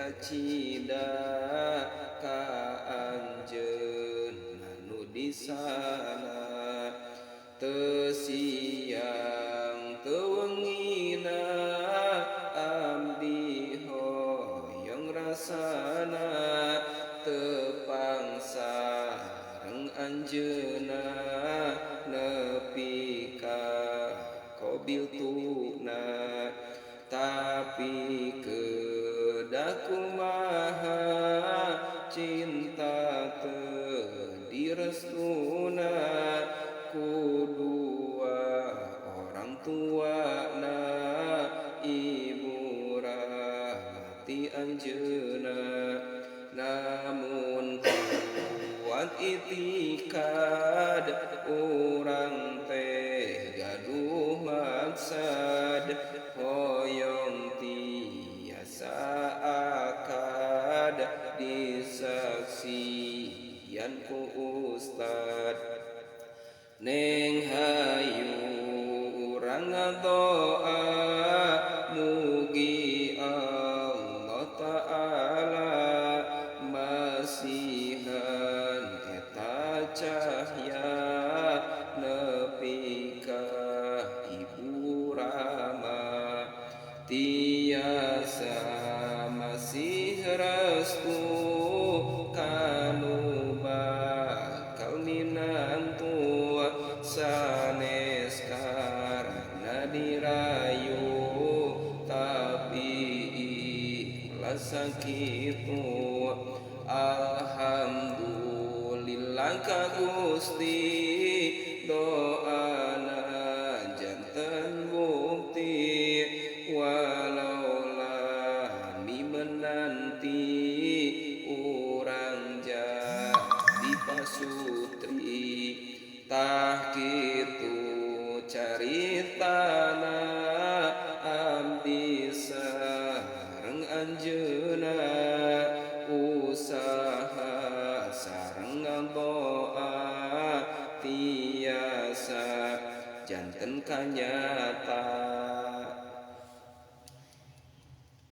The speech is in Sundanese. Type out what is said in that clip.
Kacida ka anjeunna nu di sana teu siang teu wengina abdi hoyong rasana tepang sareng anjeunna nepi ka qabil tuna tapi kedah kumaha cinta teu direstuna ku dua orang tuana ibu rahmati anjeunna namun kuat itikad urang teh gaduh maksad hoyong tiasa akad disaksian ku ustad. Neng hayu urang ngadoa mugi Allah Ta'ala masihan eta cahya nepi ka Ibu Rama tiasa masih restu kanu bakal minantu sanes karana dirayu tapi ikhlas sakitu. Alhamdulillah ka Gusti doana janten bukti walau lami menanti urang jadi pasutri. Tah kitu caritana abdi sareng anjeunna usaha sareng doa tiasa janten kanyata.